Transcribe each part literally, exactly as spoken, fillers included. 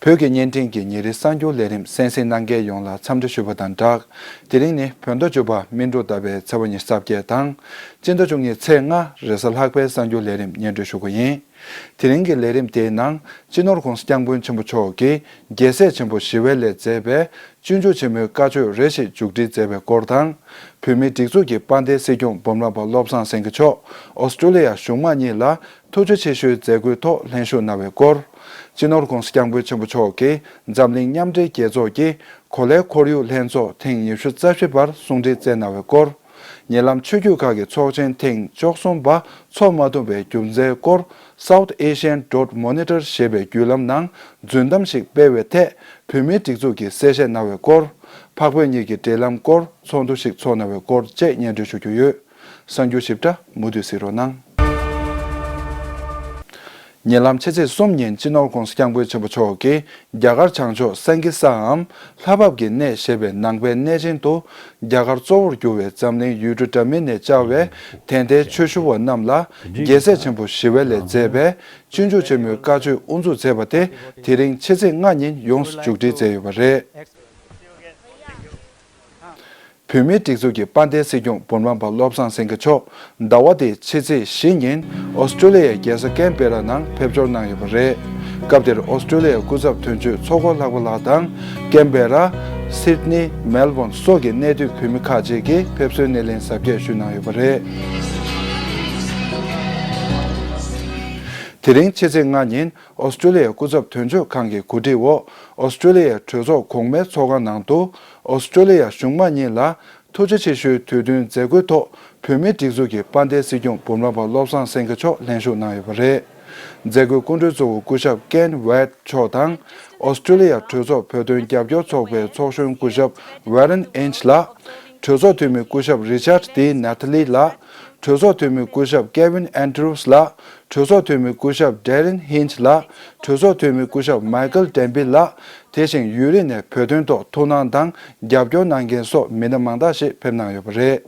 བོད་ཀྱི་བརྙན་འཕྲིན་གྱི་ཉིན་རེའི་གསར་འགྱུར་ལས་རིམ་གསན་གཟིགས་གནང་མཁན་ཡོངས་ལ་འཚམས་འདྲི་ཞུ་བ་དང་སྦྲགས། དེ་རིང་ནི་བོད་ཟླ་བཅུ་པ་སྨིན་དྲུག་ཟླ་བའི་ཚེས་པ་ཉི་ཤུ་རྩ་བརྒྱད་དང་། སྤྱི་ཟླ་བཅུ་གཉིས་ཚེས་ལྔ་རེས་གཟའ་ལྷག་པའི་གསར་འགྱུར་ལས་རིམ་སྙན་སྒྲོན་ཞུ་གི་ཡིན། དེ་རིང་གི་ལས་རིམ་དེའི་ནང་སྤྱི་ནོར་༸གོང་ས་༸སྐྱབས་མགོན་ཆེན་པོ་མཆོག་གིས་རྒྱལ་སྲས་ཆེན་པོ་ཞི་བའི་ལྷས་མཛད་པའི་སྤྱོད་འཇུག་ཆེན་མོའི་བཀའ་ཆོས་རེ་ཞིག་མཇུག་སྒྲིལ་མཛད་པའི་སྐོར་དང་། བོད་མིའི་སྒྲིག་འཛུགས་ཀྱི་དཔལ་ལྡན་སྲིད་སྐྱོང་འབུམ་རམས་པ་བློ་བཟང་སེང་གེ་མཆོག་ཨོ་སི་ཀྲོ་ལི་ཡ་གཞུང་མང་གཉིས་ལ་ཐུགས་རྗེ་ཆེ་ཞུའི་མཛད་སྒོའི་ཐོག་ལྷན་ཞུགས་གནང་བའི་སྐོར། སྤྱི་ནོར་༸གོང་ས་༸སྐྱབས་མགོན་ཆེན་པོ་མཆོག་གིས་འཛམ་གླིང་མཉམ་འབྲེལ་རྒྱལ་ཚོགས་ཀྱི་གོ་ལའི་ཁོར་ཡུག་ལྷན་ཚོགས་ཐེངས་ཉི་ཤུ་རྩ་བཞི་པར་གསུང་འཕྲིན་བསྩལ་གནང་བའི་སྐོར། ཉེ་ལམ་ཆོས་བརྒྱུད་ཁག་གི་ཚོགས་ཆེན་ཐེངས་བཅུ་གསུམ་པ་འཚོགས་མ་ཐུབ་པའི་རྒྱུ་མཚན་སྐོར། South Asian Drought Monitor ཞེས་པའི་བརྒྱུད་ལམ་ནང་རྫུན་གཏམ་ཞིག་སྤེལ་བའི་ཐད་བོད་མིའི་སྒྲིག་འཛུགས་ཀྱིས་གསལ་བཤད་གནང་བའི་སྐོར། འཕགས་བོད་གཉིས་ཀྱི་འབྲེལ་ལམ་སྐོར་ཚོགས་འདུ་ཞིག་འཚོགས་གནང་བའི་སྐོར་བཅས་སྙན་སྒྲོན་ཞུ་རྒྱུ་ཡོད། གསར་འགྱུར་ཞིབ་ཕྲ་མུ་མཐུད་གཟིགས་རོགས་གནང་། ཉེ་ལམ་ཕྱི་ཚེས་གསུམ་ཉིན་སྤྱི་ནོར་༸གོང་ས་༸སྐྱབས་མགོན་ཆེན་པོ་མཆོག་གིས་རྒྱ་གར་བྱང་ཕྱོགས་སན་ཀི་ས་འམ་ལྷ་བབས་ཀྱི་གནས་ཞེས་པའི་ནང་པའི་གནས་ཆེན་དུ། རྒྱ་གར་གཙོ་བོར་གྱུར་བའི་འཛམ་གླིང་ཡུལ་གྲུ་འདྲ་མིན་ནས་བཅར་བའི་དད་ལྡན་ཆོས་ཞུ་བ་རྣམས་ལ་རྒྱལ་སྲས་ཆེན་པོ་ཞི་བའི་ལྷས་མཛད་པའི་སྤྱོད་འཇུག་ཆེན་མོའི་བཀའ་ཆོས་དབུ་འཛུགས་མཛད་པ་དེ་དེ་རིང་ཕྱི་ཚེས་ལྔ་ཉིན་ཡོངས་སུ་མཇུག་སྒྲིལ་མཛད་ཡོད་པ་རེད། བོད་མིའི་སྒྲིག་འཛུགས་ཀྱི་དཔལ་ལྡན་སྲིད་སྐྱོང་འབུམ་རམས་པ་བློ་བཟང་སེང་གེ་མཆོག་ཟླ་བ་འདིའི་ཕྱི་ཚེས་བཞི་ཉིན་ཨོ་སི་ཀྲོ་ལི་ཡའི་རྒྱལ་ས་ཀན་བེ་ར་ནང་ཕེབས་འབྱོར་གནང་ཡོད་པ་རེད། སྐབས་དེར་ཨོ་སི་ཀྲོ་ལི་ཡའི་སྐུ་ཚབ་དོན་གཅོད་ཚོགས་འཁོར་ལྷག་པ་ལགས་དང་། ཀན་བེ་ར། སིད་ནི། མེལ་བོན་སོགས་ཀྱི་གནས་སྡོད་བོད་མི་ཁག་ཅིག་གིས་ཕེབས་བསུའི་སྣེ་ལེན་གཟབ་རྒྱས་ཞུས་གནང་ཡོད་པ་རེད། དེ་རིང་ཕྱི་ཚེས་ལྔ་ཉིན་ཨོ་སི་ཀྲོ་ལི་ཡའི་སྐུ་ཚབ་དོན་གཅོད་ཁང་གི་གོ་སྒྲིག་འོག་ཨོ་སི་ཀྲོ་ལི་ཡའི་གྲོས་ཚོགས་གོང་མའི་ཚོགས་ཁང་ནང་དུ། ཨོ་སི་ཀྲོ་ལི་ཡ་གཞུང་མང་གཉིས་ལ་ཐུགས་རྗེ་ཆེ་ཞུའི་དུས་སྟོན་མཛད་སྒོའི་ཐོག་བོད་མིའི་སྒྲིག་འཛུགས་ཀྱི་དཔལ་ལྡན་སྲིད་སྐྱོང་འབུམ་རམས་པ་བློ་བཟང་སེང་གེ་མཆོག་ལྷན་ཞུགས་གནང་ཡོད་པ་རེད། མཛད་སྒོའི་སྐུ་མགྲོན་གཙོ་བོ་སྐུ་ཞབས་ཀེན་ཝེད་མཆོག་དང་། ཨོ་སི་ཀྲོ་ལི་ཡ་གྲོས་ཚོགས་བོད་དོན་རྒྱབ་སྐྱོར་ཚོགས་པའི་ཚོགས་གཞོན་སྐུ་ཞབས་ཝེ་རན་ཨིན་ཆི་ལགས། གྲོས་ཚོགས་འཐུས་མི་སྐུ་ཞབས་རི་ཆར་ཌི་ནེ་ཐ་ལི་ལགས། གྲོས་ཚོགས་འཐུས་མི་སྐུ་ཞབས་ཀེ་ཝིན་ཨན་ཌྲུ་སི་ལགས། གྲོས་ཚོགས་འཐུས་མི་སྐུ་ཞབས་ཌེ་རིན་ཧིན་ཆི་ལགས། གྲོས་ཚོགས་འཐུས་མི་སྐུ་ཞབས་མའི་ཀལ་ཌེན་བི་ལགས། དེ་བཞིན་ཡུན་རིང་ནས་བོད་དོན་ཐོག་ཐུགས་སྣང་དང་རྒྱབ་སྐྱོར་གནང་མཁན་སོགས་མི་སྣ་མང་དག་ཞིག་ཕེབས་གནང་ཡོད་པ་རེད།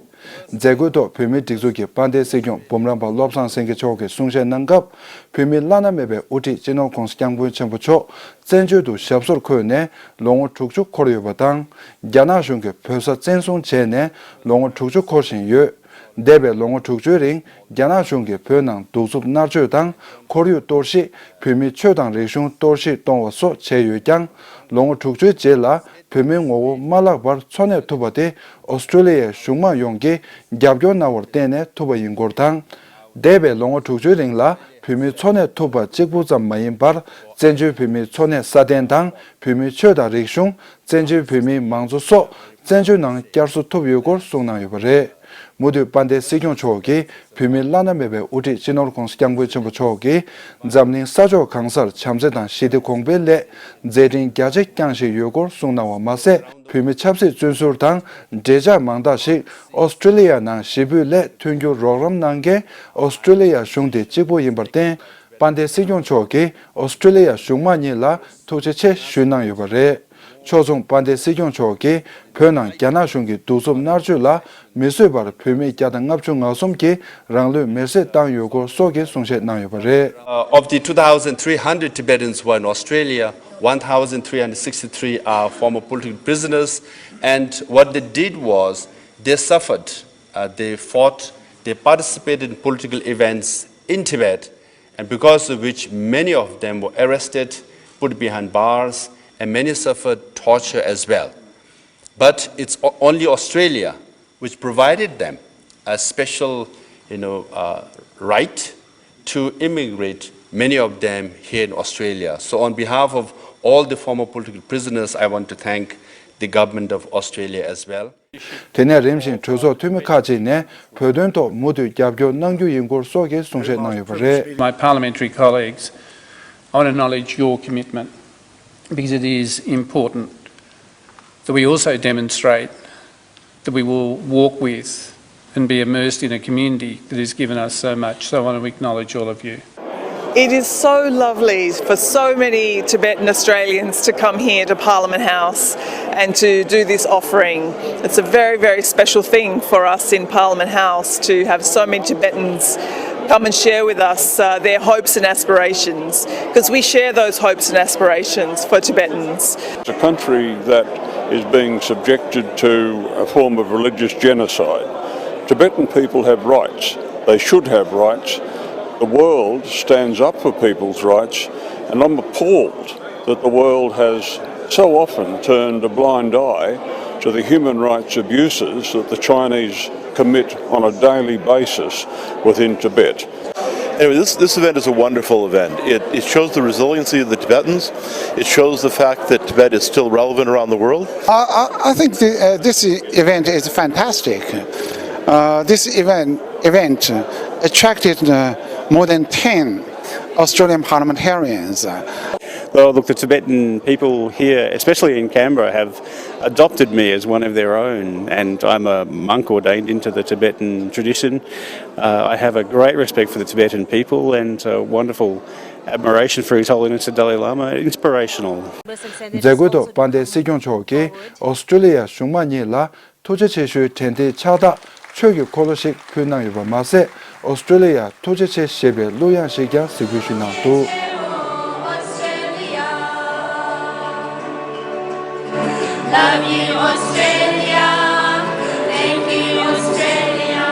མཛད་སྒོའི་ཐོག་བོད་མིའི་སྒྲིག་འཛུགས་ཀྱི་དཔལ་ལྡན་སྲིད་སྐྱོང་འབུམ་རམས་པ་བློ་བཟང་སེང་གེ་མཆོག་གིས་གསུང་བཤད་གནང་སྐབས། བོད་མིའི་བླ་ན་མེད་པའི་དབུ་ཁྲིད་སྤྱི་ནོར་༸གོང་ས་༸སྐྱབས་མགོན་ཆེན་པོ་མཆོག་བཙན་བྱོལ་དུ་ཞབས་སོར་འཁོད་ནས་ལོ་ངོ་དྲུག་ཅུ་འཁོར་ཡོད་པ་དང་། རྒྱ་ནག་གཞུང་གིས་བོད་ས་བཙན་བཟུང་བྱས་ནས་ལོ་ངོ་དྲུག་ཅུ་འཁོར་བཞིན་ཡོད། འདས་པའི་ལོ་ངོ་དྲུག་ཅུའི་རིང་རྒྱ་ནག་གཞུང་གིས་བོད་ནང་གདུག་རྩུབ་མནར་གཅོད་དང་ཁོར་ཡུག་གཏོར་བཤིག་བོད་མིའི་ཆོས་དང་རིག་གཞུང་གཏོར་བཤིག་གཏོང་བ་སོགས་བྱས་ཡོད་ཀྱང་། ལོ་ངོ་དྲུག་ཅུའི་རྗེས་ལ་བོད་མིའི་ངོ་བོ་མ་བརླག་པར་འཚོ་གནས་ཐུབ་པ་དེ་ཨོ་སི་ཀྲོ་ལི་ཡའི་གཞུང་མང་ཡོངས་ཀྱིས་རྒྱབ་སྐྱོར་གནང་བར་བརྟེན་ནས་ཐུབ་པ་ཡིན་སྐོར་དང་། འདས་པའི་ལོ་ངོ་དྲུག་ཅུའི་རིང་ལ་བོད་མི་འཚོ་གནས་ཐུབ་པ་གཅིག་པུ་ཙམ་མ་ཡིན་པར། བཙན་བྱོལ་བོད་མིའི་འཚོ་གནས་སྲ་བརྟན་དང་། བོད་མིའི་ཆོས་དང་རིག་གཞུང་། བཙན་བྱོལ་བོད་མིའི་མང་གཙོ་སོགས་བཙན་བྱོལ་ནང་བསྐྱར་གསོ་ཐུབ་ཡོད་སྐོར་གསུངས་གནང་ཡོད་པ་རེད། མུ་མཐུད་དཔལ་ལྡན་སྲིད་སྐྱོང་མཆོག་གིས་བོད་མིའི་བླ་ན་མེད་པའི་དབུ་ཁྲིད་སྤྱི་ནོར་༸གོང་ས་༸སྐྱབས་མགོན་ཆེན་པོ་མཆོག་གིས་འཛམ་གླིང་ས་ཕྱོགས་གང་སར་བྱམས་བརྩེ་དང་ཞི་བདེ་གོང་འཕེལ་སླད་མཛད་འཕྲིན་རྒྱ་ཆེ་བསྐྱངས་བཞིན་ཡོད་སྐོར་གསུངས་གནང་བ་མ་ཟད། བོད་མི་ཆབ་སྲིད་བཙོན་ཟུར་དང་འབྲེལ་ཆགས་མང་དག་ཞིག་ཨོ་སི་ཀྲོ་ལི་ཡ་ནང་གཞིས་སྤོས་སླད་མཐུན་འགྱུར་རོགས་རམ་གནང་མཁན་ཨོ་སི་ཀྲོ་ལི་ཡ་གཞུང་དེ་གཅིག་པུ་ཡིན་པར་བརྟེན། དཔལ་ལྡན་སྲིད་སྐྱོང་མཆོག་གིས་ཨོ་སི་ཀྲོ་ལི་ཡ་གཞུང་མང་གཉིས་ལ་ཐུགས་རྗེ་ཆེ་ཞུས་གནང་ཡོད་པ་རེད། ཕྱོགས་མཚུངས་དཔལ་ལྡན་སྲིད་སྐྱོང་མཆོག་གིས་བོད་ནང་རྒྱ་ནག་གཞུང་གི་གདུག་རྩུབ་མནར་གཅོད་ལ་མི་བཟོད་པར་བོད་མི་བརྒྱ་དང་ལྔ་བཅུ་ང་གསུམ་གྱིས་རང་ལུས་མེར་སྲེག་བཏང་ཡོད་སྐོར་སོགས་ཀྱི་གསུང་བཤད་གནང་ཡོད་པ་རེད། Uh, of the two thousand three hundred Tibetans who are in Australia, one thousand three hundred sixty-three are former political prisoners, and what they did was they suffered, uh, they fought, they participated in political events in Tibet, and because of which many of them were arrested, put behind bars, and many suffered torture as well. But it's o-, only Australia which provided them a special, you know, uh, right to immigrate, many of them here in Australia. So on behalf of all the former political prisoners, I want to thank the government of Australia as well. དེ་ནས་རིམ་བཞིན་གྲོས་ཚོགས་འཐུས་མི་ཁག་ཅིག་ནས་བོད་དོན་ཐོག་མུ་མཐུད་རྒྱབ་སྐྱོར་གནང་རྒྱུ་ཡིན་སྐོར་སོགས་ཀྱི་གསུང་བཤད་གནང་ཡོད་པ་རེད། My parliamentary colleagues, I want to acknowledge your commitment because it is important that we also demonstrate that we will walk with and be immersed in a community that has given us so much. So I want to acknowledge all of you. It is so lovely for so many Tibetan Australians to come here to Parliament House and to do this offering. It's a very, very special thing for us in Parliament House to have so many Tibetans come and share with us uh, their hopes and aspirations, because we share those hopes and aspirations for Tibetans. It's a country that is being subjected to a form of religious genocide. Tibetan people have rights. They should have rights. The world stands up for people's rights, and I'm appalled that the world has so often turned a blind eye to the human rights abuses that the Chinese commit on a daily basis within Tibet. Anyway, this, this event is a wonderful event. It, it shows the resiliency of the Tibetans. It shows the fact that Tibet is still relevant around the world. I, I, I think the, uh, this event is fantastic. Uh, this event, event attracted uh, more than ten Australian parliamentarians. Well, look, the Tibetan people here, especially in Canberra, have adopted me as one of their own, and I'm a monk ordained into the Tibetan tradition. Uh, I have a great respect for the Tibetan people and a wonderful admiration for His Holiness the Dalai Lama. Inspirational. མཛད་སྒོའི་ཐོག་དཔལ་ལྡན་སྲིད་སྐྱོང་མཆོག་གིས་ཨོ་སི་ཀྲོ་ལི་ཡ་གཞུང་མང་གཉིས་ལ་ཐུགས་རྗེ་ཆེ་ཞུའི་དྲན་རྟེན་ཕྱག་རྟགས་ཆོས་ཀྱི་འཁོར་ལོ་ཞིག་ཕུལ་གནང་ཡོད་པ་མ་ཟད། ཨོ་སི་ཀྲོ་ལི་ཡར་ཐུགས་རྗེ་ཆེ་ཞེས་པའི་གླུ་དབྱངས་ཤིག་ཀྱང་གཟིགས་འབུལ་ཞུས་གནང་འདུག Love you, Australia. Thank you, Australia.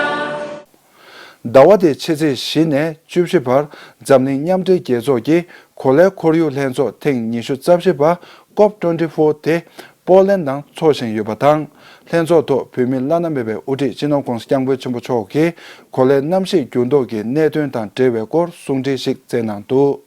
ཟླ་བ་འདིའི་ཕྱི་ཚེས་བཞི་ནས་བཅུ་བཞི་བར་འཛམ་གླིང་མཉམ་འབྲེལ་རྒྱལ་ཚོགས་ཀྱི་གོ་ལའི་ཁོར་ཡུག་ལྷན་ཚོགས་ཐེངས་ཉི་ཤུ་རྩ་བཞི་པ་ཀོབ་ཊུ་ཝེན་ཊི་ཕོར་དེ་པོ་ལན་ནང་འཚོགས་བཞིན་ཡོད་པ་དང་། ལྷན་ཚོགས་ཐོག་བོད་མི་བླ་ན་མེད་པའི་དབུ་ཁྲིད་སྤྱི་ནོར་༧གོང་ས་༧སྐྱབས་མགོན་ཆེན་པོ་མཆོག་གིས་གོ་ལའི་གནམ་གཤིས་འགྱུར་ལྡོག་གི་གནད་དོན་དང་འབྲེལ་བའི་སྐོར་གསུང་འཕྲིན་ཞིག་བསྩལ་གནང་འདུག་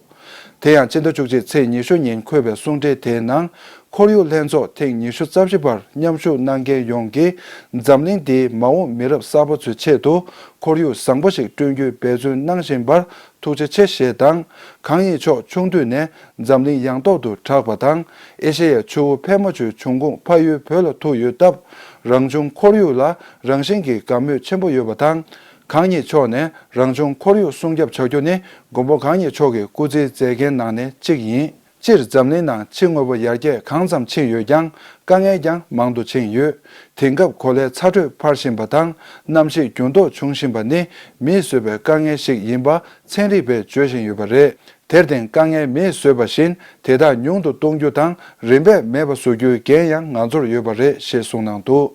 དེ་ཡང་སྤྱི་ཟླ་བཅུ་གཅིག་ཚེས་ཉི་ཤུ་ཉིན་འཁོད་པའི་གསུང་འཕྲིན་དེའི་ནང་། ཁོར་ཡུག་ལྷན་ཚོགས་ཐེངས་ཉི་ཤུ་རྩ་བཞི་པར་མཉམ་ཞུགས་གནང་མཁན་ཡོངས་ཀྱིས་འཛམ་གླིང་འདིའི་མ་འོངས་མི་རབས་གསར་པ་ཚོའི་ཆེད་དུ་ཁོར་ཡུག་བཟང་པོ་ཞིག་བསྐྲུན་རྒྱུའི་འབད་བརྩོན་གནང་བཞིན་པར་ཐུགས་རྗེ་ཆེ་ཞེས་དང་། གང་ཉིད་མཆོག་ཆུང་དུས་ནས་འཛམ་གླིང་ཡངས་ཐོག་ཏུ་གྲགས་པ་དང་། ཨེ་ཤེ་ཡའི་ཆུ་བོ་ཕལ་མོ་ཆེའི་འབྱུང་ཁུངས་ཕ་ཡུལ་བོད་ལ་ཐུག་ཡོད་སྟབས། རང་བྱུང་ཁོར་ཡུག་ལ་རང་བཞིན་གྱིས་དགའ་མོས་ཆེན་པོ་ཡོད་པ་དང་། གང་ཉིད་མཆོག་ནས་རང་བྱུང་ཁོར་ཡུག་སྲུང་སྐྱོབ་བྱ་རྒྱུ་ནི་མགོན་པོ་གང་ཉིད་མཆོག་གིས་སྐུ་ཚེའི་མཛད་འགན་ནང་ནས་གཅིག་ཡིན། སྤྱིར་འཛམ་གླིང་ནང་ཕྱི་དངོས་པོ་ཡར་རྒྱས་གང་ཙམ་ཕྱིན་ཡོད་ཀྱང་། དཀའ་ངལ་ཀྱང་མང་དུ་ཕྱིན་ཡོད། དེང་སྐབས་གོ་ལའི་ཚ་དྲོད་འཕར་བཞིན་པ་དང་། གནམ་གཤིས་འགྱུར་ལྡོག་འབྱུང་བཞིན་པ་ནི་མིས་བཟོས་པའི་དཀའ་ངལ་ཞིག་ཡིན་པ་ཚན་རིག་པས་བརྗོད་བཞིན་ཡོད་པ་རེད། དེར་བརྟེན། དཀའ་ངལ་མིས་བཟོས་པ་བཞིན་དེ་དག་ཉུང་དུ་གཏོང་རྒྱུ་དང་། རིམ་པས་མེད་པ་བཟོ་རྒྱུའི་འགན་ཡང་ང་ཚོར་ཡོད་པ་རེད་ཞེས་གསུངས་གནང་འདུག་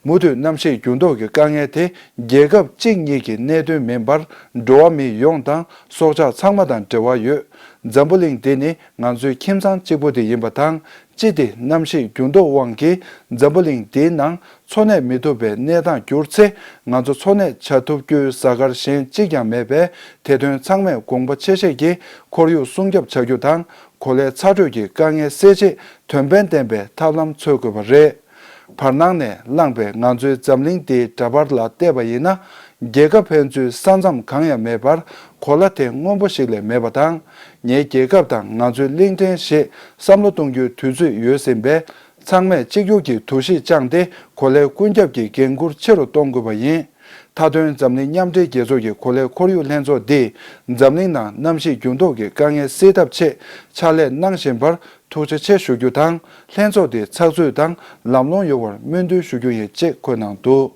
མུ་མཐུད་གནམ་གཤིས་འགྱུར་ལྡོག་གི་དཀའ་ངལ་དེ་རྒྱལ་ཁབ་གཅིག་གཉིས་ཀྱི་གནད་དོན་མིན་པར། འགྲོ་བ་མི་ཡོངས་དང་སྲོག་ཆགས་ཚང་མ་དང་འབྲེལ་བ་ཡོད། འཛམ་བུ་གླིང་འདི་ནི་ང་ཚོའི་ཁྱིམ་ཚང་གཅིག་པུ་དེ་ཡིན་པ་དང་། སྤྱི་དེ་གནམ་གཤིས་འགྱུར་ལྡོག་དབང་གིས་འཛམ་བུ་གླིང་འདིའི་ནང་འཚོ་གནས་མི་ཐུབ་པའི་གནས་སྟངས་གྱུར་ཚེ། ང་ཚོ་འཚོ་གནས་བྱ་ཐུབ་རྒྱུའི་གཟའ་སྐར་གཞན་གཅིག་ཀྱང་མེད་པས། དེ་དོན་ཚང་མས་དགོངས་པ་ཆེ་བཞེས་ཀྱིས་ཁོར་ཡུག་སྲུང་སྐྱོབ་བྱ་རྒྱུ་དང་། གོ་ལའི་ཚ་དྲོད་ཀྱི་དཀའ་ངལ་སེལ་ཆེད་དོན་ཕན་ལྡན་པའི་ཐབས་ལམ་འཚོལ་དགོས་པ་རེད། བར་སྣང་ནས་བླངས་པའི་ང་ཚོའི་འཛམ་གླིང་འདིའི་འདྲ་པར་ལ་བལྟས་པ་ཡིན་ན། རྒྱལ་ཁབ་ཕན་ཚུན་ས་མཚམས་གང་ཡང་མེད་པར། གོ་ལ་དེ་སྔོན་པོ་ཞིག་ལས་མེད་པ་དང་། ངའི་རྒྱལ་ཁབ་དང་ང་ཚོའི་གླིང་ཕྲན་ཞེས་བསམ་བློ་གཏོང་རྒྱུའི་དུས་ཚོད་ཡོལ་ཟིན་པས། ཚང་མས་གཅིག་གྱུར་གྱི་འདུ་ཤེས་བཅངས་ཏེ། གོ་ལའི་ཀུན་ཁྱབ་ཀྱི་འགན་འཁུར་ཆེ་རུ་གཏོང་དགོས་པ་ཡིན། མཐའ་དོན་འཛམ་གླིང་མཉམ་འབྲེལ་རྒྱལ་ཚོགས་ཀྱི་གོ་ལའི་ཁོར་ཡུག་ལྷན་ཚོགས་འདིས་འཛམ་གླིང་ནང་གནམ་གཤིས་འགྱུར་ལྡོག་གི་དཀའ་ངལ་སེལ་ཐབས་ཆེད་ཕྱག་ལས་གནང་བཞིན་པར་ཐུགས་རྗེ་ཆེ་ཞུ་རྒྱུ་དང་། ལྷན་ཚོགས་འདི་ཚགས་ཚུད་དང་ལམ་ལྷོང་ཡོང་བར་སྨོན་འདུན་ཞུ་རྒྱུ་ཡིན་ཅེས་འཁོད་གནང་འདུག་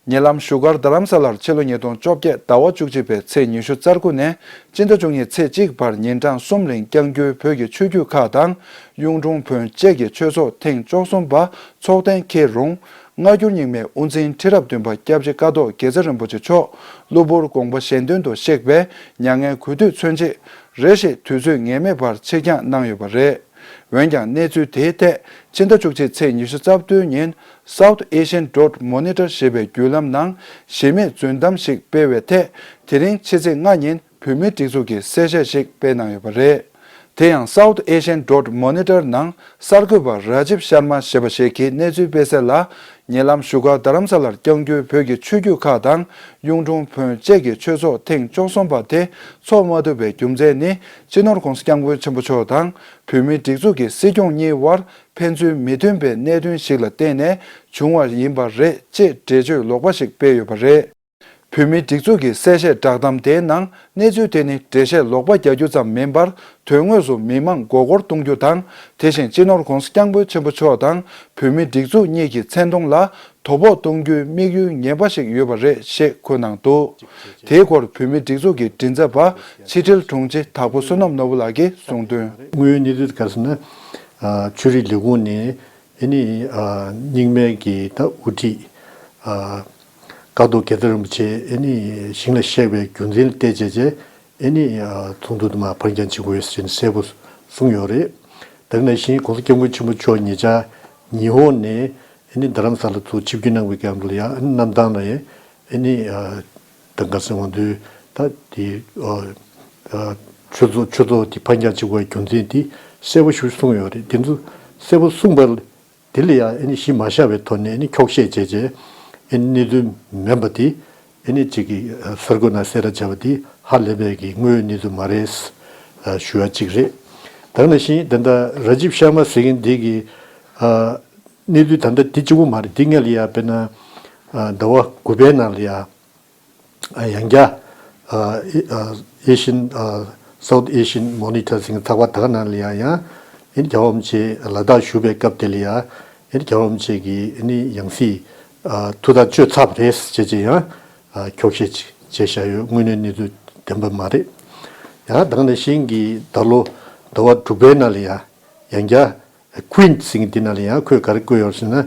ཉེ་ལམ་བཞུགས་སྒར་རྡ་རམ་ས་ལར་ཕྱི་ལོ་ཉིས་སྟོང་བཅོ་བརྒྱད་ཟླ་བ་བཅུ་གཅིག་པའི་ཚེས་ཉི་ཤུ་རྩ་དགུ་ནས་སྤྱི་ཟླ་བཅུ་གཉིས་ཚེས་གཅིག་བར་ཉིན་གྲངས་གསུམ་རིང་བསྐྱང་རྒྱུའི་བོད་ཀྱི་ཆོས་བརྒྱུད་ཁག་དང་གཡུང་དྲུང་བོན་བཅས་ཀྱི་ཆོས་ཚོགས་ཐེངས་བཅུ་གསུམ་པ་ཚོགས་གཏན་འཁེལ་རུང་། སྔ་འགྱུར་རྙིང་མའི་དབུ་འཛིན་ཁྲི་རབས་བདུན་པ་སྐྱབས་རྗེ་ཀཿཐོག་དགེ་རྩེ་རིན་པོ་ཆེ་མཆོག་གློ་བུར་དགོངས་པ་གཞན་དོན་དུ་གཤེགས་པའི་མྱ་ངན་གུས་འདུད་མཚོན་ཆེད་རེ་ཞིག་དུས་ཚོད་ངེས་མེད་པར་ཕྱིར་འགྱངས་གནང་ཡོད་པ་རེད། འོན་ཀྱང་གནས་ཚུལ་དེའི་ཐད་ཕྱི་ཟླ་བཅུ་གཅིག་ཚེས་ཉི་ཤུ་རྩ་བདུན་ཉིན་South Asian Drought Monitor ཞེས་པའི་བརྒྱུད་ལམ་ནང་གཞི་མེད་རྫུན་གཏམ་ཞིག་སྤེལ་བའི་ཐད། དེ་རིང་ཕྱི་ཚེས་ལྔ་ཉིན་བོད་མིའི་སྒྲིག་འཛུགས་ཀྱིས་གསལ་བཤད་ཞིག་སྤེལ་གནང་ཡོད་པ་རེད། དེ་ཡང་South Asian Drought Monitor ནང་གསར་འགོད་པ་ར་ཇིབ་ཤར་མ་ཞེས་པ་ཞིག་གིས་གནས་ཚུལ་སྤེལ་གསལ་ལ། ཉེ་ལམ་བཞུགས་སྒར་རྡ་རམ་ས་ལར་བསྐྱང་རྒྱུའི་བོད་ཀྱི་ཆོས་བརྒྱུད་ཁག་དང་གཡུང་དྲུང་བོན་བཅས་ཀྱི་ཆོས་ཚོགས་ཐེངས་བཅུ་གསུམ་པ་དེ་འཚོགས་མ་ཐུབ་པའི་རྒྱུ་མཚན་ནི། སྤྱི་ནོར་༧གོང་ས་༧སྐྱབས་མགོན་ཆེན་པོ་མཆོག་དང་བོད་མིའི་སྒྲིག་འཛུགས་ཀྱི་སྲིད་སྐྱོང་གཉིས་དབར་ཕན་ཚུན་མི་མཐུན་པའི་གནད་དོན་ཞིག་ལ་བརྟེན་ནས་བྱུང་བ་ཡིན་པ་རེད་ཅེས་འགྲེལ་བརྗོད་ལོག་པ་ཞིག་སྤེལ་ཡོད་པ་རེད། བོད་མིའི་སྒྲིག་འཛུགས་ཀྱི་གསལ་བཤད་བསྒྲགས་གཏམ་དེའི་ནང་གནས་ཚུལ་དེ་ནི་འགྲེལ་བཤད་ལོག་པ་རྒྱག་རྒྱུ་ཙམ་མིན་པར། དོན་དངོས་སུ་མི་མང་མགོ་སྐོར་གཏོང་རྒྱུ་དང་། དེ་བཞིན་སྤྱི་ནོར་༧གོང་ས་༧སྐྱབས་མགོན་ཆེན་པོ་མཆོག་དང་བོད་མིའི་སྒྲིག་འཛུགས་གཉིས་ཀྱི་མཚན་མཐོང་ལ་དོ་ཕོག་གཏོང་རྒྱུའི་དམིགས་ཡུལ་ངན་པ་ཞིག་ཡོད་པ་རེད་ཞེས་འཁོད་གནང་འདུག་དེའི་སྐོར་བོད་མིའི་སྒྲིག་འཛུགས་ཀྱི་མགྲིན་ཚབ་པ་ཕྱི་དྲིལ་དྲུང་ཆེ་དྭགས་པོ་བསོད་ནམས་ནོར་བུ་ལགས་ཀྱིས་གསུངས་དོན། དངོས་ཡོད་གནས་ཚུལ་ག་རེ་ཟེར་ན། ཨ་ཆོས་རིག་ལས་ཁུངས་ནས་ཨ་ནི་ཨ་རྙིང་མའི་གི་ད་དབུ་ཁྲིད་ཨ་ཀཿཐོག་དགེ་ལྡན་རིན་པོ་ཆེ་ཨ་ནི་ཞིང་ལ་གཤེགས་པའི་རྒྱུ་མཚན་ལ་བལྟས་བྱས་བྱས། ཨེ་ནི་ཚོགས་འདུ་དུ་མ་ཕར་འགྱངས་བྱེད་དགོས་ཟེར་ནས་གསལ་པོ་གསུངས་ཡོད་རེད། དེ་ནང་བཞིན་༧གོང་ས་༧སྐྱབས་མགོན་ཆེན་པོ་མཆོག་ཉེ་ཆར་ཉི་ཧོང་ནས་ཨེ་ནི་རྡ་རམ་ས་ལ་ཚུར་ཆིབས་བསྒྱུར་གནང་བའི་སྐབས་ལ་ཡང་ཨེ་ནི་གནམ་ཐང་ལ་ཡང་ཨེ་ནི་ད་ག་ཟེར་འོང་དུས་ད་དེ་ཆོས་ཚོགས་ཆོས་ཚོགས་དེ་ཕར་འགྱངས་བྱེད་དགོས་རྒྱུ་མཚན་དེ་གསལ་པོ་ཞིག་གསུངས་ཡོད་རེད། དེ་ཚོ་གསལ་པོ་གསུངས་པ། དེ་ལ་ཡང་ཨེ་ནི་གཞི་མ་བཞག་པའི་ཐོག་ནས་ཨེ་ནི་འཁྱོག་བཤད་བྱས་བྱས་ཨེ་ནི་གནས་ཚུལ་མིན་པ་དེ་ཨེ་ནི་གཅིག་གིས་གསར་འགོད་ནང་གསལ་བསྒྲགས་བྱས་པ་དེ་ཧ་ལས་པའི་གི་དངོས་ཡོད་གནས་ཚུལ་མ་རེད་ཞུ་ཡ་གཅིག་རེད། ད་ག་ནང་བཞིན་ད་ལྟ་ར་ཇིབ་ཤར་མ་ཟེར་མཁན་འདི་གི་གནས་ཚུལ་ད་ལྟ་དེ་གཅིག་པོ་མ་རེད། དེ་སྔ་ལ་ཡང་དཔེར་ན་ཟླ་བ་དགུ་པའི་ནང་ལ་ཡང་། ཡང་བསྐྱར་Asian South Asian Monitor ཟེར་མཁན་ཚགས་པར་དེ་ག་ནང་ལ་ཡང་ཡང་རྒྱལ་བ་རིན་པོ་ཆེ་ལ་དྭགས་བཞུགས་པའི་སྐབས་དེ་ལ་ཡང་རྒྱལ་བ་རིན་པོ་ཆེ་གི་ཡང་སྲིད་ཐུགས་ཐག་གཅོད་ཚར་བ་རེད་ཅེས་ཀྱི་ཡང་འཁྱོག་བཤད་ཅིག་བྱས་བཞག་ཡོད། དངོས་གནས་གནས་ཚུལ་བདེན་པ་མ་རེད། ཡང་དེ་ག་ནང་བཞིན་གྱི་ད་ལོ་ཟླ་བ་དྲུག་པའི་ནང་ལ་ཡང་ཡང་བསྐྱར། Quint ཟེར་མཁན་དེ་ནང་ལ་ཡང་ཁོས་ག་རེ་བཀོད་ཡོད་ཟེར་ན།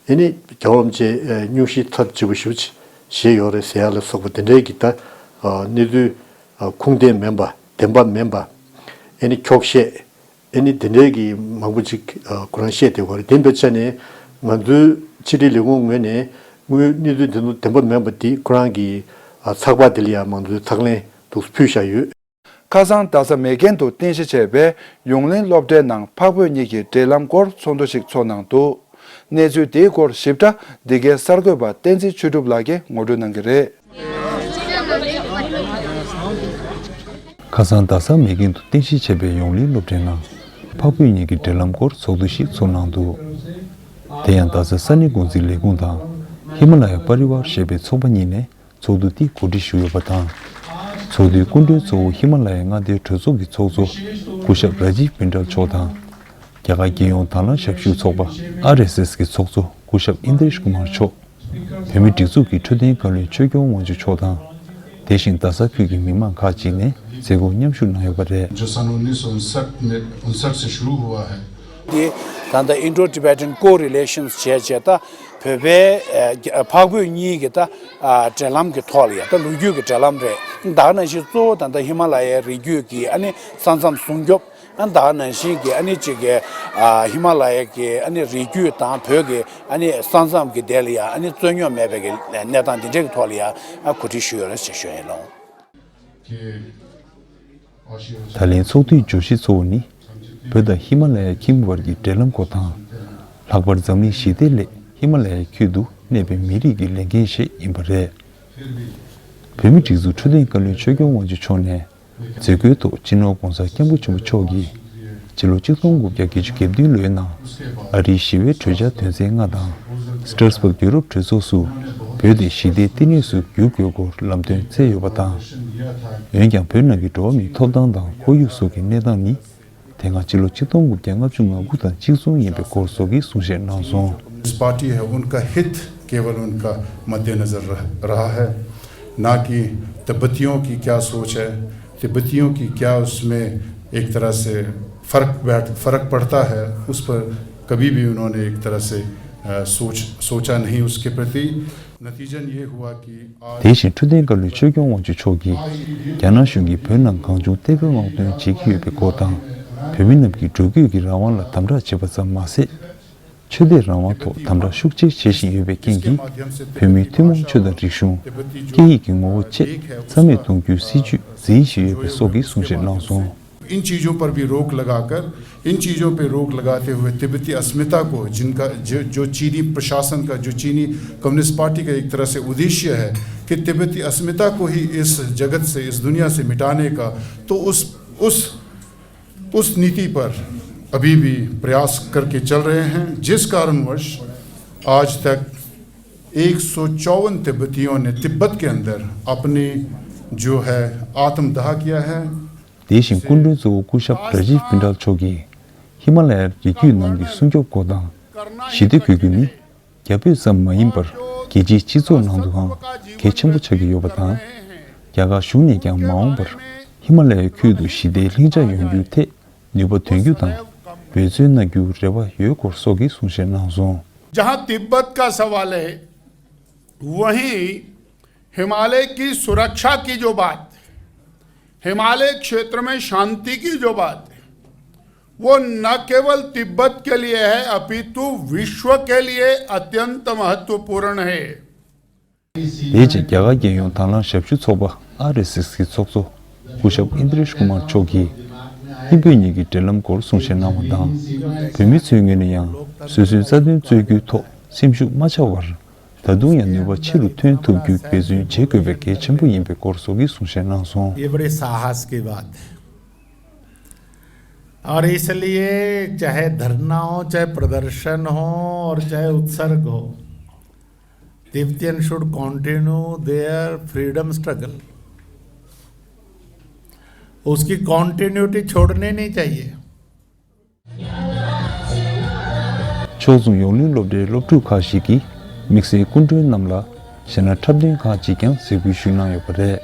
ཨེ་ནི་རྒྱལ་བ་རིན་པོ་ཆེ་སྙུང་གཞི་ཚབས་ཆེ་པོ་ཞེ་པོ་ཅིག་བཞེས་ཡོད་རེད་ཟེར་ཡ་ལ་སོགས་པ་དེ་འདྲའི་གི་ད་གནས་ཚུལ་ཁུངས་ལྡན་མིན་པ་བདེན་པ་མིན་པ། ཨེ་ནི་འཁྱོག་བཤད། ཨེ་ནི་དེ་འདྲའི་གི་མང་པོ་ཅིག་ཁོ་རང་བཤད་བསྡད་ཡོད་རེད། དེ་འདྲ་ཆ་ནས་ང་ཚོའི་ཕྱི་དྲིལ་ལས་ཁུངས་ངོས་ནས་དངོས་ཡོད་གནས་ཚུལ་དེ་ཚོ་བདེན་པ་མིན་པ་དེ་ཁོ་རང་གི་ཚགས་པར་དེ་ལ་ཡང་མང་ཚོགས་ཚགས་ལན་འདུག་ཕུལ་བཞག་ཡོད། ཁ་སང་རྡ་ས་མེག་གྷན་དུ་རྟེན་གཞི་བྱས་པའི་ཡོངས་གླིང་སློབ་གྲྭའི་ནང་འཕགས་བོད་གཉིས་ཀྱི་འབྲེལ་ལམ་སྐོར་ཚོགས་འདུ་ཞིག་ཚོགས་གནང་འདུག་གནས་ཚུལ་དེའི་སྐོར་ཞིབ་ཕྲ་འདི་གའི་གསར་འགོད་པ་བསྟན་འཛིན་ཆོས་གྲུབ་ལགས་ཀྱིས་ངོ་སྤྲོད་གནང་གི་རེད། ཁ་སང་རྡ་ས་མེག་གྷན་དུ་རྟེན་གཞི་བྱས་པའི་ཡོངས་གླིང་སློབ་གྲྭའི་ནང་འཕགས་བོད་གཉིས་ཀྱི་འབྲེལ་ལམ་སྐོར་ཚོགས་འདུ་ཞིག་ཚོགས་གནང་འདུག་དེ་ཡང་རྡ་ས་ས་གནས་འགོ་འཛིན་ལས་ཁུངས་དང་ཧི་མ་ལ་ཡ་པ་རི་ཝར་ཞེས་པའི་ཚོགས་པ་གཉིས་ནས། ཚོགས་འདུ་འདི་གོ་སྒྲིག་ཞུས་ཡོད་པ་དང་། ཚོགས་འདུའི་སྐུ་མགྲོན་གཙོ་བོ་ཧི་མ་ལ་ཡའི་མངའ་སྡེའི་གྲོས་ཚོགས་ཀྱི་ཚོགས་གཙོ་སྐུ་ཞབས་ར་ཇིབ་པིན་ཏྲལ་མཆོག་དང་། རྒྱ་གར་རྒྱལ་ཡོངས་དྭང་བླངས་ཞབས་ཞུ་ཚོགས་པ་ཨར་ཨེས་ཨེས་ཀྱི་ཚོགས་གཙོ་སྐུ་ཞབས་ཨིན་དྲེཤ་ཀུ་མར་མཆོག་བོད་མིའི་སྒྲིག་འཛུགས་ཀྱི་འཕྲོད་བསྟེན་བཀའ་བློན་ཆོས་སྐྱོང་དབང་ཕྱུག་མཆོག་དང་། དེ་བཞིན་རྡ་ས་ཁུལ་གྱི་མི་མང་ཁག་ཅིག་ནས་མཛད་སྒོར་མཉམ་ཞུགས་གནང་ཡོད་པ་རེད། जो सन उन्नीस सौ उनसठ में, उनसठ से शुरू हुआ है। འདི་ད་ལྟ་Indo-Tibetan Co-Relations བྱས་བྱས་ད་བོད་པའི་ཨ་འཕགས་བོད་གཉིས་ཀྱི་ད་ཨ་འབྲེལ་ལམ་གྱི་ཐོག་ལ་ཡ་ད་ལོ་རྒྱུས་ཀྱི་འབྲེལ་ལམ་རེད། ད་ག་ནང་བཞིན་གཙོ་བོ་ད་ལྟ་ཧི་མ་ལ་ཡའི་རི་རྒྱུད་ཀྱི་ཨ་ནི་ས་མཚམས་སྲུང་སྐྱོབ། ཨ་ད་ག་ནང་བཞིན་གྱི་ཨ་ནི་གཅིག་གི་ཨ་ཧི་མ་ལ་ཡའི་གི་ཨ་ནི་རི་རྒྱུད་དང་བོད་ཀྱི་ཨ་ནི་ས་མཚམས་ཀྱི་དེ་ལ་ཡ་ཨ་ནི་རྩོད་རྙོག་མེད་པའི་གི་གནས་སྟངས་འདི་འདྲའི་གི་ཐོག་ལ་ཡ་ཨ་གོ་སྒྲིག་ཞུས་ཡོད་རེད་ཅེས་ཞུ་ཡ་ཡིན་ལགས། ད་ལན་ཚོགས་འདུའི་བརྗོད་གཞི་གཙོ་བོ་ནི། བོད་དང་ཧི་མ་ལ་ཡའི་ཁྱིམ་བར་གྱི་འབྲེལ་ལམ་སྐོར་དང་། ལྷག་པར་འཛམ་གླིང་ཞི་བདེ་སླད་ཧི་མ་ལ་ཡའི་ཁུལ་དུ་གནས་པའི་མི་རིགས་ཀྱི་ལས་འགན་ཞེས་ཡིན་པ་རེད། བོད་མིའི་སྒྲིག་འཛུགས་འཕྲོད་བསྟེན་བཀའ་བློན་ཆོས་སྐྱོང་དབང་ཕྱུག་མཆོག་ནས། མཛད་སྒོའི་ཐོག་སྤྱི་ནོར་༧གོང་ས་༧སྐྱབས་མགོན་ཆེན་པོ་མཆོག་གིས། སྤྱི་ལོ་ཆིག་སྟོང་དགུ་བརྒྱ་བརྒྱད་ཅུ་གྱ་བདུན་ལོའི་ནང་ཨ་རིའི་ཞི་བའི་གྲོས་འཆར་དོན་ཚན་ལྔ་དང་། སི་ཏྲ་སི་བྷག་ཡུ་རོབ་གྲོས་ཚོགས་སུ་བོད་དེ་ཞི་བདེའི་བསྟི་གནས་སུ་བསྒྱུར་དགོས་སྐོར་ལམ་སྟོན་བསྩལ་ཡོད་པ་དང་། འོན་ཀྱང་བོད་ནང་གི་འགྲོ་བ་མིའི་ཐོབ་ཐང་དང་ཁོར་ཡུག་སོགས་ཀྱི་གནས་སྟངས་ནི། དེ་སྔ་སྤྱི་ལོ་ཆིག་སྟོང་དགུ་བརྒྱ་ལྔ་བཅུ་ང་དགུ་དང་གཅིག་མཚུངས་ཡིན་པའི་སྐོར་སོགས་ཀྱི་གསུང་བཤད་གནང་སོང་། इस पार्टी है, उनका हित केवल उनका मद्देनजर रह, रहा है, ना कि तिब्बतियों की क्या सोच है, तिब्बतियों की क्या उसमें एक तरह से फर्क बैठ, फर्क पड़ता है, उस पर कभी भी उन्होंने एक तरह से, अ, सोच, सोचा नहीं उसके प्रति। नतीजन ये हुआ कि आज དེ་བཞིན་འཕྲོད་བསྟེན་བཀའ་བློན་ཆོས་སྐྱོང་དབང་ཕྱུག་མཆོག་གིས་རྒྱ་ནག་གཞུང་གིས་བོད་ནང་གང་བྱུང་གཏེར་ཁ་མངགས་ཐོན་བྱེད་ཀྱི་ཡོད་པའི་སྐོར་དང་། བོད་མི་རྣམས་ཀྱི་འགྲོ་སྐྱོད་ཀྱི་རང་དབང་ལ་དམ་དྲག་བྱེད་པ་ཙམ་མ་ཟད། ཆོས་དད་རང་དབང་ཐོག་དམ་དྲག་ཤུགས་ཆེ་བྱེད་བཞིན་ཡོད་པའི་རྐྱེན་གྱིས། བོད་མིའི་ཐུན་མོང་ཆོས་དང་རིག་གཞུང་། སྐད་ཡིག་གི་ངོ་བོ་བཅས་རྩ་མེད་གཏོང་རྒྱུའི་སྲིད་ཇུས་འཛིན་བཞིན་ཡོད་པའི་སོགས་ཀྱི་གསུང་བཤད་གནང་སོང་། इन चीज़ों पर भी रोक लगाकर, इन चीज़ों पे रोक लगाते हुए तिब्बती अस्मिता को, जिनका, जो, जो चीनी प्रशासन का, जो चीनी कम्युनिस्ट पार्टी का एक तरह से उद्देश्य है कि तिब्बती अस्मिता को ही इस जगत से, इस दुनिया से मिटाने का, तो उस, उस उस नीति पर अभी भी प्रयास करके चल रहे हैं, जिस कारणवश आज तक एक सौ चौवन तिब्बतियों ने तिब्बत के अंदर अपनी जो है आत्मदाह किया है। དེ་བཞིན་སྐུ་མགྲོན་གཙོ་བོ་སྐུ་ཞབས་ར་ཇིབ་པིན་ཌལ་མཆོག་གིས་ཧི་མ་ལ་ཡའི་རི་རྒྱུད་ནང་གི་སྲུང་སྐྱོབ་སྐོར་དང་། ཞི་བདེ་དགོས་རྒྱུ་ནི་རྒྱ་བོད་ཙམ་མ་ཡིན་པར་རྒྱལ་སྤྱིའི་སྤྱི་ཚོགས་ནང་དུའང་གལ་ཆེན་པོ་ཆགས་ཀྱི་ཡོད་པ་དང་། རྒྱ་གར་གཞུང་ནས་ཀྱང་མ་འོངས་པར་ཧི་མ་ལ་ཡའི་ཁུལ་དུ་ཞི་བདེའི་ལྷིང་འཇགས་ཡོང་རྒྱུའི་ཐད་ནུས་པ་འདོན་རྒྱུ་དང་འབད་བརྩོན་གནང་རྒྱུའི་རེ་བ་ཡོད་སྐོར་སོགས་ཀྱི་གསུང་བཤད་གནང་སོང་། जहां तिब्बत का सवाल है, वहीं हिमालय की सुरक्षा की जो बात, हिमालय क्षेत्र में शांति की जो बात है, वो न केवल तिब्बत के लिए है, अपितु विश्व के लिए अत्यंत महत्वपूर्ण है। དེ་རྗེས་རྒྱ་གར་རྒྱལ་ཡོངས་དྭང་བླངས་ཞབས་ཞུ་ཚོགས་པ་ཨར་ཨེས་ཨེས་ཀྱི་ཚོགས་གཙོ་སྐུ་ཞབས་ཨིན་དྲེཤ་ཀུ་མར་མཆོག་གིས་ཧིན་བོད་གཉིས་ཀྱི་འབྲེལ་ལམ་སྐོར་གསུང་བཤད་གནང་བ་དང་། བོད་མི་ཚོའི་ངོས་ནས་ཡང་སོ་སོའི་རྩ་དོན་རྩོད་རྒྱུའི་ཐོག་སེམས་ཤུགས་མ་ཆག་པར། ད་དུང་ཡང་ནུས་པ་ཆེ་རུ་ཐོན་ཐུབ་རྒྱུའི་འབད་བརྩོན་བྱེད་དགོས་པའི་གལ་ཆེན་པོ་ཡིན་པའི་སྐོར་སོགས་ཀྱི་གསུང་བཤད་གནང་སོང་། ये बड़े साहस की बात है। और इसलिए चाहे धरना हो, चाहे प्रदर्शन हो और चाहे उत्सर्ग हो, Tibetan should continue their freedom struggle। उसकी कंटिन्यूटी छोड़नी नहीं चाहिए। ཕྱོགས་མཚུངས་ཡོངས་གླིང་སློབ་གྲྭའི་སློབ་ཕྲུག་ཁག་ཞིག་གིས་དམིགས་བསལ་སྐུ་མགྲོན་རྣམས་ལ་གཞས་སྣ་འཁྲབ་སྟོན་ཁག་ཅིག་ཀྱང་གཟིགས་འབུལ་ཞུས་གནང་ཡོད་པ་རེད།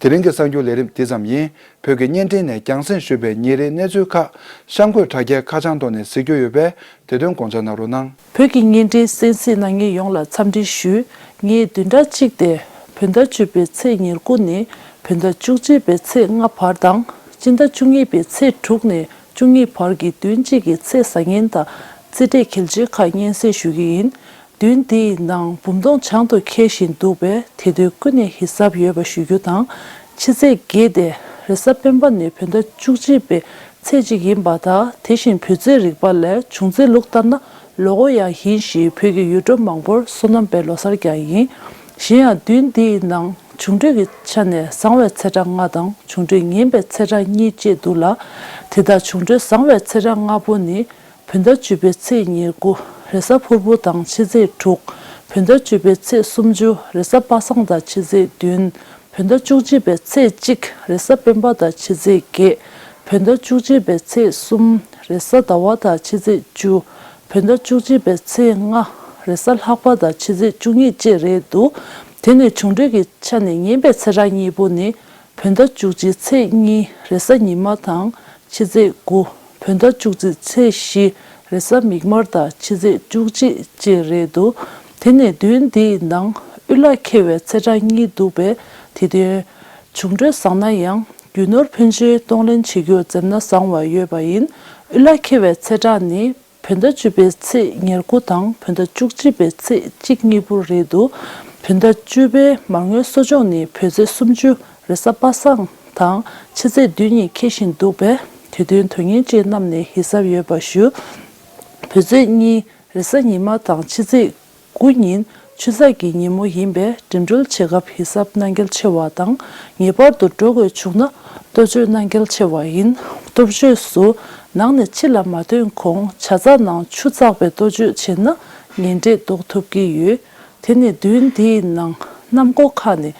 དེ་རིང་གི་གསར་འགྱུར་ལས་རིམ་འདི་ཙམ་ཡིན། བོད་ཀྱི་བརྙན་འཕྲིན་ནས་རྒྱང་སྲིང་ཞུས་པའི་ཉིན་རེའི་གནས་ཚུལ་ཁག་གཤམ་འཁོད་དྲ་རྒྱའི་ཁ་བྱང་ཐོག་ནས་གཟིགས་རྒྱུ་ཡོད་པས། དེ་དོན་དགོངས་འཇགས་གནང་རོགས་གནང་། བོད་ཀྱི་བརྙན་འཕྲིན་གསན་གཟིགས་གནང་མཁན་ཡོངས་ལ་འཚམས་འདྲི་ཞུ། ངས་བདུན་ཕྲག་གཅིག་སྟེ་བོད་ཟླ་བཅུ་པའི་ཚེས་ཉེར་དགུ་ནས་བོད་ཟླ་བཅུ་གཅིག་པའི་ཚེས་ལྔ་བར་དང་། སྤྱི་ཟླ་བཅུ་གཉིས་པའི་ཚེས་དྲུག་ནས་བཅུ་གཉིས་བར་གྱི་བདུན་གཅིག་གི་ཚེས་བཟང་ངན་དང་རྩིས་འབྲས་གལ་ཆེ་ཁག་སྙན་སེང་ཞུ་གི་ཡིན། བདུན་འདིའི་ནང་འབུམ་སྟོང་བྱང་དུ་འཁེལ་བཞིན་འདུག་པས། དེ་དོན་ཀུན་ནས་ཧི་སབ་ཡོད་པ་ཞུ་རྒྱུ་དང་། ཕྱི་ཚེས་བརྒྱད་དེ་རེས་གཟའ་སྤེན་པ་ནས་བོད་ཟླ་བཅུ་གཅིག་པའི་ཚེས་གཅིག་ཡིན་པ་དང་། དེ་བཞིན་བོད་ཚེས་རིག་པ་ལས་བྱུང་ཚེས་ལུགས་ལྟར་ན་ལོ་འཁོར་ཡང་ཡིན་ཞིང་། བོད་ཀྱི་ཡུལ་གྲུ་མང་པོར་སོ་ནམ་པའི་ལོ་གསར་ཀྱང་ཡིན། གཞན་ཡང་བདུན་འདིའི་ནང་འབྱུང་འཕྲོད་ཀྱི་ཆ་ནས་བཟང་བའི་ཚེས་གྲངས་ལྔ་དང་། འབྱུང་འཕྲོད་ངན་པའི་ཚེས་གྲངས་གཉིས་བཅས་འདུག་ལ། དེ་དག་འབྱུང་འཕྲོད་བཟང་བའི་ཚེས་གྲངས་ལྔ་པོ་ནི། བོད་ཟླ་བཅུ་པའི་ཚེས་ཉེར་དགུ་རེས་གཟའ་ཕུར་བུ་དང་ཕྱི་ཚེས་དྲུག་བོད་ཟླ་བཅུ་པའི་ཚེས་སུམ་ཅུ་རེས་གཟའ་པ་སངས་དང་ཕྱི་ཚེས་བདུན། བོད་ཟླ་བཅུ་གཅིག་པའི་ཚེས་གཅིག་རེས་གཟའ་སྤེན་པ་དང་ཕྱི་ཚེས་བརྒྱད། བོད་ཟླ་བཅུ་གཅིག་པའི་ཚེས་གསུམ་རེས་གཟའ་ཟླ་བ་དང་ཕྱི་ཚེས་བཅུ། བོད་ཟླ་བཅུ་གཅིག་པའི་ཚེས་ལྔ་རེས་གཟའ་ལྷག་པ་དང་ཕྱི་ཚེས་བཅུ་གཉིས་བཅས་རེད་འདུག་དེ་ནས་འབྱུང་འཕྲོད་ཀྱི་ཆ་ནས་ངན་པའི་ཚེས་གྲངས་གཉིས་པོ་ནི། བོད་ཟླ་བཅུ་གཅིག་ཚེས་གཉིས་རེས་གཟའ་ཉི་མ་དང་ཕྱི་ཚེས་དགུ། བོད་ཟླ་བཅུ་གཅིག་ཚེས་བཞི་རེས་གཟའ་མིག་དམར་དང་ཕྱི་ཚེས་བཅུ་གཅིག་བཅས་རེད་འདུག་དེ་ནས་བདུན་འདིའི་ནང་དབུལ་ལག་འཁེལ་བའི་ཚེས་གྲངས་གཉིས་འདུག་པས། དེ་དོན་འབྱུང་འཕྲོད་བཟང་ན་ཡང་རྒྱུ་ནོར་ཕོན་ཆེན་གཏོང་ལེན་བྱེད་རྒྱུར་འཛེམ་ན་བཟང་བ་ཡོད་པ་ཡིན། དབུལ་ལག་འཁེལ་བའི་ཚེས་གྲངས་ནི། བོད་ཟླ་བཅུ་པའི་ཚེས་ཉེར་དགུ་དང་བོད་ཟླ་བཅུ་གཅིག་པའི་ཚེས་གཅིག་གཉིས་པོ་རེད་འདུག་བོད་ཟླ་བཅུ་པའི་མར་ངོའི་གསོ་སྦྱོང་ནི་བོད་ཚེས་སུམ་ཅུ་རེས་གཟའ་པ་སངས་དང་ཕྱི་ཚེས་བདུན་གཉིས་འཁེལ་བཞིན་འདུག་པས། དེ་དོན་དོན་གཉེར་ཅན་རྣམས་ནས་ཧི་སབ་ཡོད་པ་ཞུ། བོད་ཚེས་གཉིས་རེས་གཟའ་ཉི་མ་དང་ཕྱི་ཚེས་དགུ་ཉིན་ཆུ་ཚགས་ཀྱི་ཉིན་མོ་ཡིན་པས། འགྲིམ་འགྲུལ་བྱེད་སྐབས་ཧི་སབ་གནང་གལ་ཆེ་བ་དང་། ངེས་པར་དུ་འགྲོ་དགོས་བྱུང་ན་ལྟོ་བཅོས་གནང་གལ་ཆེ་བ་ཡིན། ལྟོ་བཅོས་སུ་ནང་ནས་ཕྱི་ལ་མ་ཐོན་གོང་ཇ་ཚགས་ནང་ཆུ་བཙགས་པའི་ལྟོ་བཅོས་བྱས་ན་ངན་འབྲས་ལྡོག་ཐུབ་ཀྱི་ཡོད། དེ་ནས་བདུན་འདིའི་ནང་གནམ་སྒོ་ཁག་ནི།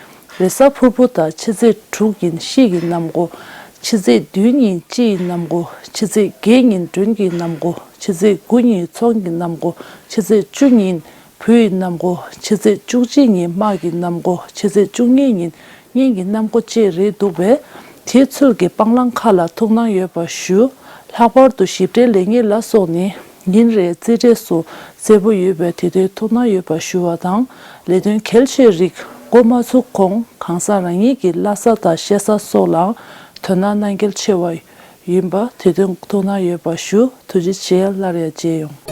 རེས་གཟའ་ཕུར་བུ་དང་ཕྱི་ཚེས་དྲུག་ཉིན་ཤིས་ཀྱི་གནམ་སྒོ། ཕྱི་ཚེས་བདུན་ཉིན་སྤྱི་ཡི་གནམ་སྒོ། ཕྱི་ཚེས་བརྒྱད་ཉིན་མགྲོན་གྱི་གནམ་སྒོ། ཕྱི་ཚེས་དགུ་ཉིན་ཚོང་གི་གནམ་སྒོ། ཕྱི་ཚེས་བཅུ་ཉིན་བུ་ཡི་གནམ་སྒོ། ཕྱི་ཚེས་བཅུ་གཅིག་ཉིན་དམག་གི་གནམ་སྒོ། ཕྱི་ཚེས་བཅུ་གཉིས་ཉིན་གཉེན་གྱི་གནམ་སྒོ་བཅས་རེད་འདུག་པས། དེའི་ཚུལ་གྱི་སྤང་བླང་ཁག་ལ་ཐུགས་སྣང་ཡོད་པ་ཞུ། ལྷག་པར་དུ་ཞིབ་ཕྲའི་ལེགས་ཉེས་ལ་སོགས་ནི་ཉིན་རེའི་རྩིས་འབྲས་སུ་གསལ་པོ་ཡོད་པས། དེ་དོན་ཐུགས་སྣང་ཡོད་པ་ཞུ་བ་དང་། ལས་དོན་གལ་ཆེའི་རིགས་འགོ་མ་ཚུགས་གོང་གང་ཟག་རང་ཉིད་ཀྱི་བླ་གཟའ་དང་གཤེད་གཟའ་སོགས་ལའང་དོ་སྣང་གནང་གལ་ཆེ་བ་ཡིན་པ། དེ་དོན་ཐུགས་སྣང་ཡོད་པ་ཞུ། ཐུགས་རྗེ་ཆེ། སླར་ཡང་མཇལ་ཡོང་།